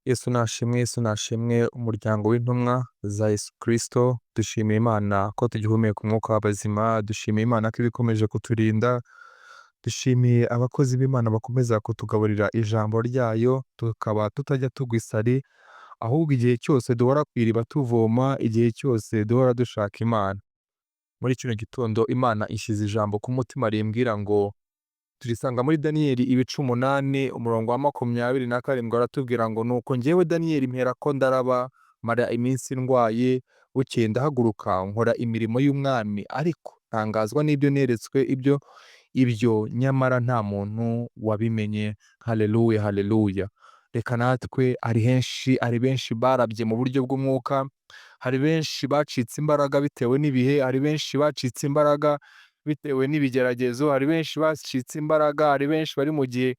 Yesu nashimwe, Yesu nashimwe, umuryango w'intumwa za Yesu Kristo, dushimiye Imana ko tugihumeka umwuka w'abazima, dushimiye Imana ko iba ikomeje kuturinda, dushimiye abakozi b'Imana bakomeza kutugaburira ijambo ryayo, tukaba tutajya tugwa isari, ahubwo igihe cyose duhora ku iriba tuvoma, igihe cyose duhora dushaka Imana. Muri kino gitondo Imana ishyize ijambo ku mutima rimbwira ngo turisanga muri Daniyeli ibice 8 umurongo wa 27 aratubwira ngo nuko njyewe Daniyeli mperako ndaraba mara iminsi ndwaye, bukeye ndahaguruka nkora imirimo y'umwami, ariko ntangazwa n'ibyo neretswe ibyo nyamara nta muntu wabimenye. Haleluya, haleluya. Reka natwe hari henshi, hari benshi barabye mu buryo bw'umwuka, hari benshi bacitse imbaraga bitewe n'ibihe, hari benshi bacitse imbaraga bitewe n'ibigeragezo, hari benshi bacitse imbaraga, hari benshi bari mu gihe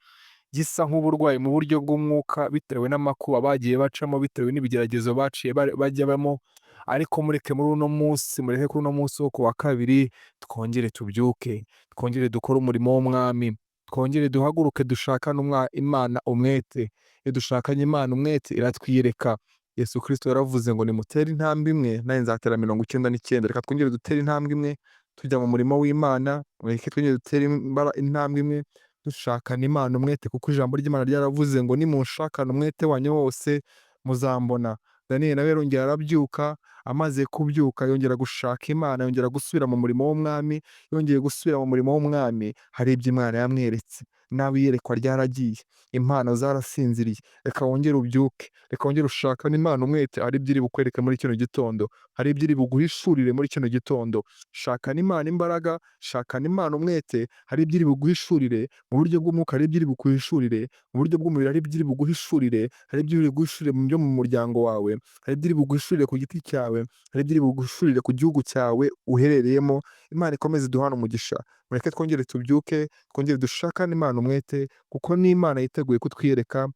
gisa nk'uburwayi mu buryo bw'umwuka bitewe n'amakuba bagiye bacamo, bitewe n'ibigeragezo baciye bajyamo, ariko mureke muri uno munsi, mureke kuri uno munsi wo ku wa kabiri twongere tubyuke, twongere dukore umurimo w'umwami, twongere duhaguruke dushakane Imana umwete. Iyo dushakanye Imana umwete iratwiyereka. Yesu Kristo yaravuze ngo nimutere intambwe imwe nanjye nzatera 99. Reka twongere dutere intambwe imwe tujya mu murimo w'Imana, mureke twongere dutere intambwe imwe dushakana Imana umwete, kuko ijambo ry'Imana ryaravuze ngo nimunshakana umwete wanyu wose muzambona. Daniyeli nawe yarongeye arabyuka, amaze kubyuka yongera gushaka Imana, yongera gusubira mu murimo w'umwami, yongeye gusubira mu murimo w'umwami, hari ibyo Imana yamweretse. Nawe iyerekwa ryaragiye, impano zarasinziriye, reka wongere ubyuke, reka wongere ushakane Imana umwete, hari ibyo iri bukwereke muri kino gitondo, hari ibyo iri buguhishurire muri kino gitondo. Shakana Imana imbaraga, shakana Imana umwete, hari ibyo iri buguhishurire mu buryo bw'umwuka, hari ibyo iri buguhishurire mu buryo bw'umubiri, hari ibyo iri buguhishurire, hari ibyo iri buguhishurire mu byo mu muryango wawe, hari ibyo iri buguhishurire ku giti cyawe, hari ibyo iri buguhishurire ku gihugu cyawe uherereyemo. Imana ikomeze iduhane umugisha. Mureke twongere tubyuke, twongere dushakane Imana umwete, kuko ni Imana yiteguye kutwiyereka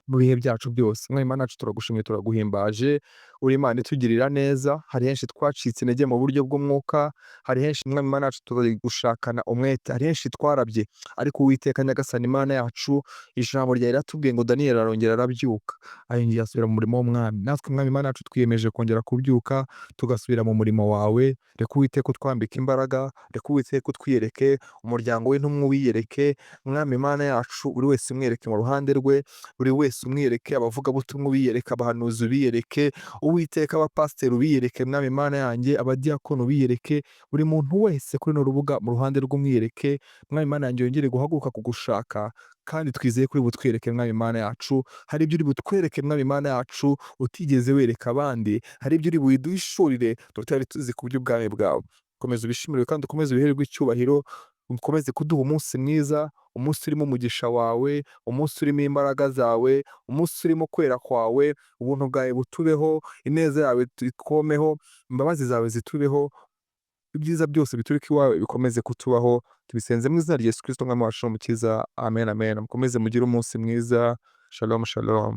mu bihe byacu byose. Mwami Imana yacu turagushimiye, turaguhimbaje, uri Imana itugirira neza. Hari henshi twacitse intege mu buryo bw'umwuka, hari henshi Mwami Imana yacu turi gushakana umwete, hari henshi twarabye, ariko Uwiteka Nyagasani Imana yacu, ijambo ryawe riratubwiye ngo Daniyeli arongera arabyuka, arongera asubira mu murimo w'umwami. Natwe Mwami Imana yacu twiyemeje kongera kubyuka, tugasubira mu murimo wawe. Reka Uwiteka utwambike imbaraga, reka Uwiteka utwiyereke, umuryango w'intumwa uwiyereke. Mwami Imana yacu, buri wese umwereke mu ruhande rwe, buri wese umwereke, abavugabutumwa ubiyereke, abahanuzi ubiyereke, Uwiteka abapasiteri ubiyereke, Mwami Imana yanjye, abadiyakoni ubiyereke, buri muntu wese kuri runo rubuga mu ruhande rw'umwiyereke. Mwami Imana yanjye, yongere guhaguruka kugushaka, kandi twizeye kuri butwereke. Mwami Imana yacu, hari ibyo uri butwereke, Mwami Imana yacu, utigeze wereka abandi, hari ibyo uri buduhishurire tutari tuzi ku by'ubwami bwawe. Komeza ubishimirwe kandi ukomeze ubihererwe icyubahiro, ukomeze kuduha umunsi mwiza, umunsi urimo umugisha wawe, umunsi urimo imbaraga zawe, umunsi urimo kwera kwawe. Ubuntu bwawe butubeho, ineza yawe itwomeho, imbabazi zawe zitubeho, ibyiza byose bituruka iwawe bikomeze kutubaho. Tubisenze mu izina rya Yesu Kristo, Umwami wacu n'Umukiza. Amen, amen. Mukomeze mugire umunsi mwiza. Shalom, shalom.